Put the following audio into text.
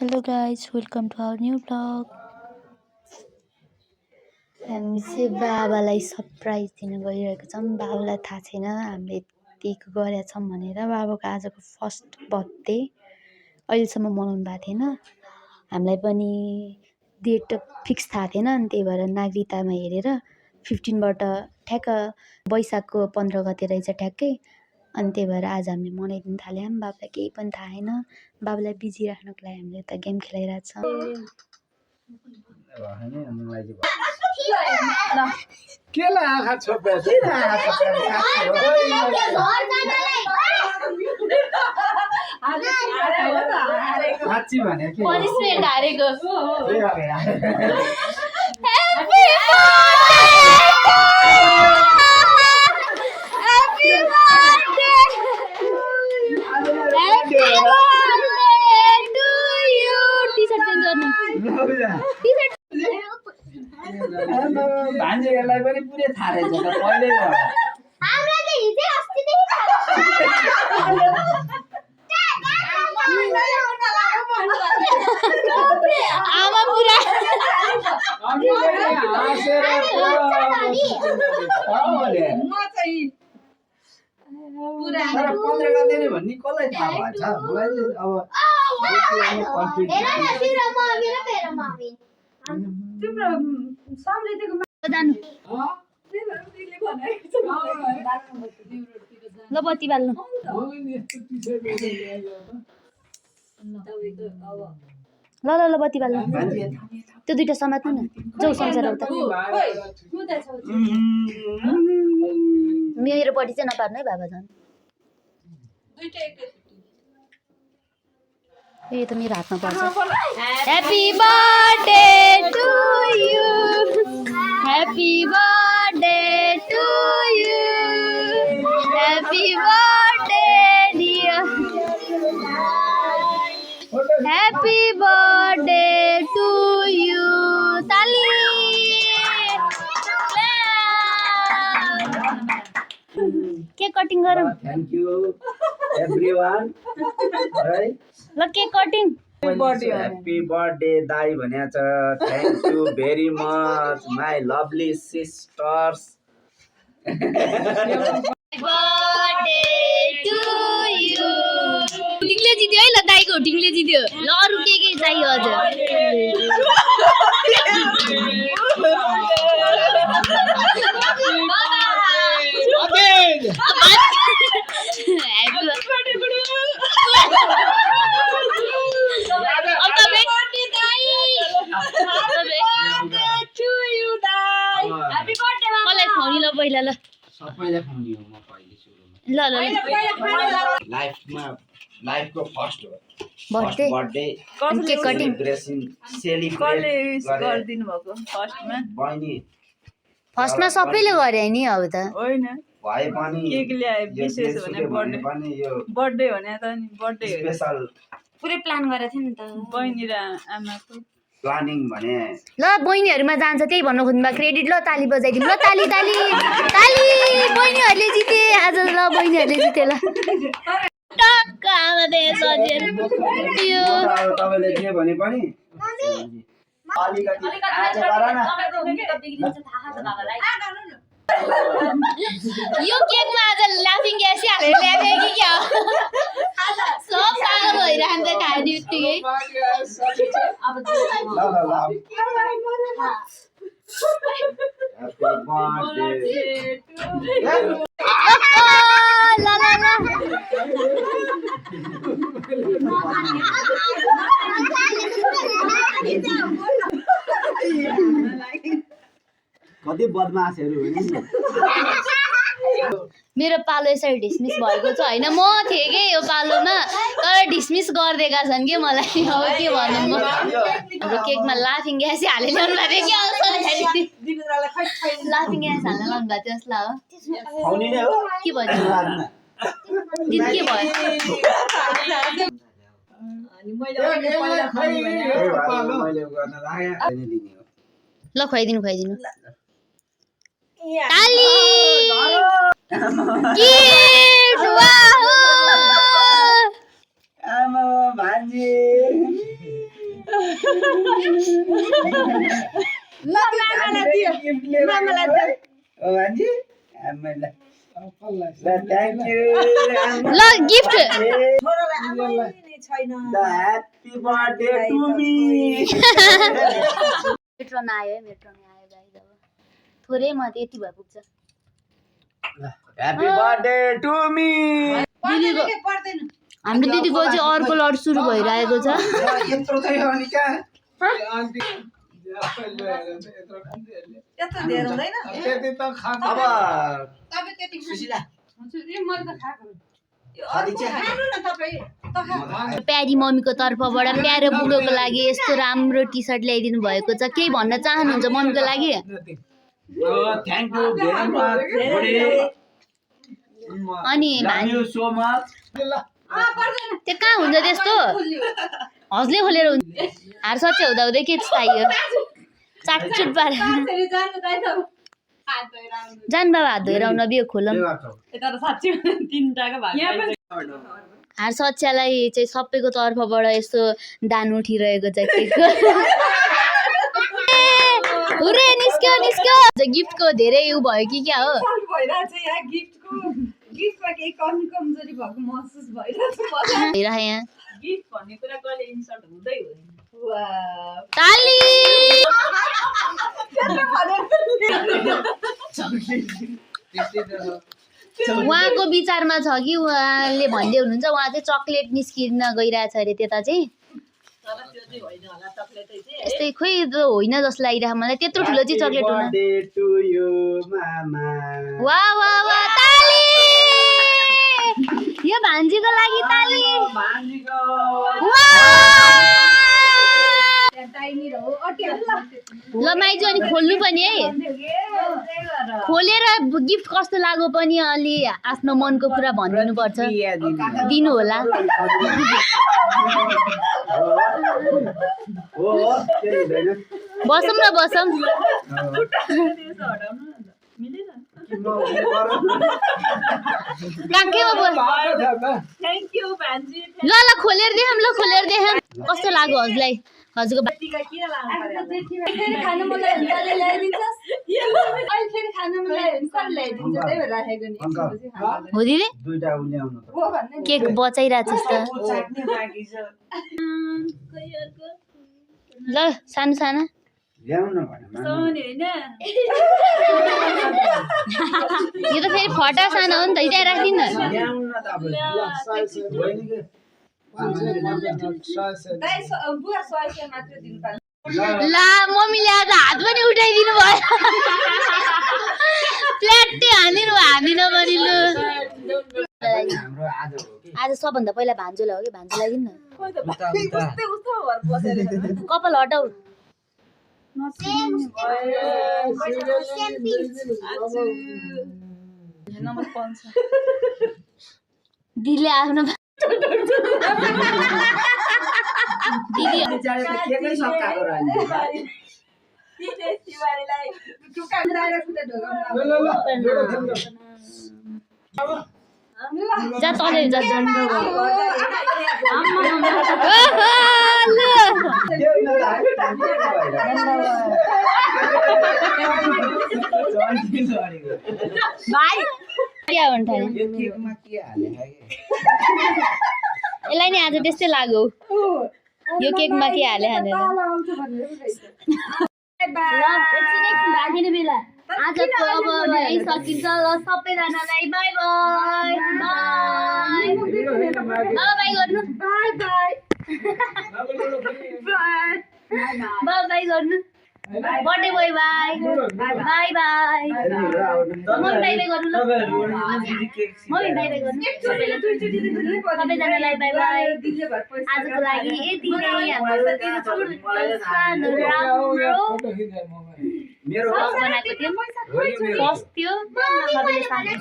Hello guys, welcome to our new vlog. हामी चाहिँ बाबालाई सरप्राइज दिन गइरहेको छौँ। बाबालाई थाहा छैन हामीले यतिको गरेका छौँ भनेर। बाबाको आजको फर्स्ट बर्थडे अहिलेसम्म मनाउनु भएको थिएन। हामीलाई पनि डेट फिक्स थाहा थिएन, अनि त्यही भएर नागरिकतामा हेरेर 15बाट ठ्याक्क वैशाखको 15 गते रहेछ ठ्याक्कै। अनि त्यही भएर आज हामीले मनाइदिन थाल्यौँ। बाबालाई केही पनि थाहा छैन। बाबालाई बिजी राख्नको लागि हामीले यता गेम खेलाइरहेको छौँ। केला आँखा छोप्या साँच्ची भने के पनिसमेन्ट हारेको भान्जीहरूलाई पनि पुरै थाहा रहेछ त पहिल्यै आमा पुरा तर 15 गते नै भन्ने कसलाई थाहा भएछ मलाई तिम्रो सम्झिदिएको जानु ल बत्ती बाल्नु ल ल ल बत्ती बाल्नु त्यो दुईटा समात्नु न जाऊ संसार उता मेरोपट्टि चाहिँ नपार्नु है बाबा जान यो त मेरो हातमा पर्छ happy birthday to you happy birthday to you happy birthday dear happy birthday to you ताली केक कटिङ गरौँ थ्यांक यू एभ्रीवन राइट ल केक कटिङ हैप्पी बर्थडे दाई भनेको छ thank you very much my lovely sisters birthday to you ढिङले जित्यो है ल दाइको ढिङले जित्यो ल अरु के चाहियो हजुर पहिला ल सबैलाई खुवाउने हो म पहिले सुरुमा ल ल लाइफको फर्स्ट हो birthday birthday cake cutting celebrate गरिदिनु भएको फर्स्टमा बहिनी फर्स्टमा सबैले गरे नि अब त होइन भए पनि केक ल्याए विशेष भने भने पनि यो बर्थडे भने त नि बर्थडे स्पेशल पुरै प्लान गरेको थियो नि त बहिनी र आमाको प्लानिङ भने ल बहिनीहरुमा जान्छ त्यही भन्नु खोज्नु बा क्रेडिट ल ताली बजाइदिनु ल ताली ताली ताली बहिनीहरुले जिते आज ल बहिनीहरुले जिते ल टक्क आमा दे सजेन यो तपाईले जे भने पनि अलिकति आज गर न यो केकमा आज लाफिङ ग्यास हालेर ल्याएको कि क्या सब पागल भइरहन्छ खाने बित्तिकै ल ल ल Happy birthday ल ल ल कति बदमासहरू हुनुहुन्छ मेरो पालो यसरी डिसमिस भएको छ हैन म थिए के यो पालोमा तर डिसमिस गर्देका छन् के मलाई अब के भन्नु म हाम्रो केकमा लाफिङ ग्यास हालेर ल्याउनु भएको के लाफिङ ग्यास हाल्न लाउनु भएको थियो जसलाई हो खुवाउने नै हो के भयो दिदी के भयो मैले गर्न लाग्यो ल खुवाइदिनु खुवाइदिनु ताली गिफ्ट वाह आमा भान्जी ल मामालाई दियो मामालाई दियो भान्जी आमालाई ल थ्याङ्क यू ल गिफ्ट छोरालाई आमै नै छैन ह्यापी बर्थडे टु मी मेट्रोन आयो गाइस अब थोरै म यति भए पुग्छ ह्यापी बर्थडे टु मी दिदीको के पर्दैन हाम्रो दिदीको चाहिँ अर्को लड सुरु भइरहेको छ यत्रो चाहिँ हो नि कहाँ यस्तो धेरै हुँदैन अब तपाईँ त्यति सुशीला मैले त खाएको खदिजा खानु न तपाईँ त खा प्यारी मम्मीको तर्फबाट प्यारो बुढोको लागि यस्तो राम्रो टी सर्ट ल्याइदिनु भएको छ केही भन्न चाहनुहुन्छ मम्मीको लागि थ्याङ्क यू भेरी मच अनि लभ यू सो मच त्यो कहाँ हुन्छ त्यस्तो हजले खोलेर हुन्छ हार सच्चै हुँदा हुँदै के चाहियो चाटचुट पार जान बाबा हात धोएर आउन बियो खोलम तर साँच्चै 3टाको भाग हार सच्यालाई चाहिँ सबैको तर्फबाट यस्तो दान उठिरहेको छ केकको हुरे निस्क्यो गिफ्टको धेरै उ भयो कि क्या हो भइरहेछ यहाँ गिफ्टमा केही कमजोरी भएको महसुस भइरहेछ भइरहे यहाँ गिफ्ट भन्ने कुरा कहिले इन्सर्ट हुँदै हो ताली उहाँको विचारमा छ कि उहाँले भन्दै हुनुहुन्छ उहाँ चाहिँ चक्लेट निस्किन गइरहेछ अरे त्यता चाहिँ तर त्यो चाहिँ होइन होला चक्लेटै चाहिँ यस्तै खोइ होइन जस्तो लागिरहेको मलाई त्यत्रो ठुलो चाहिँ चक्लेट हुन बर्थडे टु यु मामा वाह वाह वाह ताली यो भान्जीको लागि ताली भान्जीको ल माइजू अनि खोल्नु पनि है खोलेर गिफ्ट कस्तो लाग्यो पनि अलि आफ्नो मनको कुरा भनिदिनु पर्छ दिनु होला बसौँ न बसौँ थ्याङ्क यू भान्जी ल खोलेर देखाम कस्तो लाग्यो हजुरलाई हजुरको टिका किन लाउनु पर्यो फेरि खानु मन लाग्यो भने कसले ल्याइदिन्छस् अहिले फेरि खानु मन लाग्यो भने कसले ल्याइदिन्छ त्यही भएर राखेको नि हो दिदी दुईटा उल्याउनु त हो भन्ने केक बचाइरहेको छ चाट्ने बाँकी छ ल सानो सानो ल्याउनु भने सोनी होइन यो त फेरि फटा सानो हो नि त त्यहाँ राखिदिनु न ल्याउनु न त अब बहिनीको दाइ बुवा 100 मात्र दिनु पर्छ ला मम्मीले आज हात पनि उठाइदिनु भयो प्लेटै हानिदिनु हामी नगरी लु हाम्रो आज हो कि आज सबभन्दा पहिला भान्जोलाई हो कि भान्जोलाई दिनु न उता उता उस्तो भएर बसेर कपाल हटाउ नम्बर 5 दिदीले आफ्नो दिदी बिचारे त केकै सकाएको रहन्छ तिवारीलाई टुक्का मिलाएर खुट्टा ढोकाउनु जा तले जा भाइ के भन्छ यो केकमा के हाले यसलाई नि आज त्यस्तै लाग्यो यो केकमा के हाले हानेर भागिने बेला आजको अब यही सकिन्छ ल सबैजनालाई बाई बाई बाई बाई गर्नु बाई बाई बाई बाई गर्नु birthday boy by by by mummy by by गर्नु ल मम्मी बाई बाई गर्नु सबैजनालाई बाई बाई आजको लागि यति नै हाम्रो मेरो बनाएको थियो सस्तो थियो सबैले साथी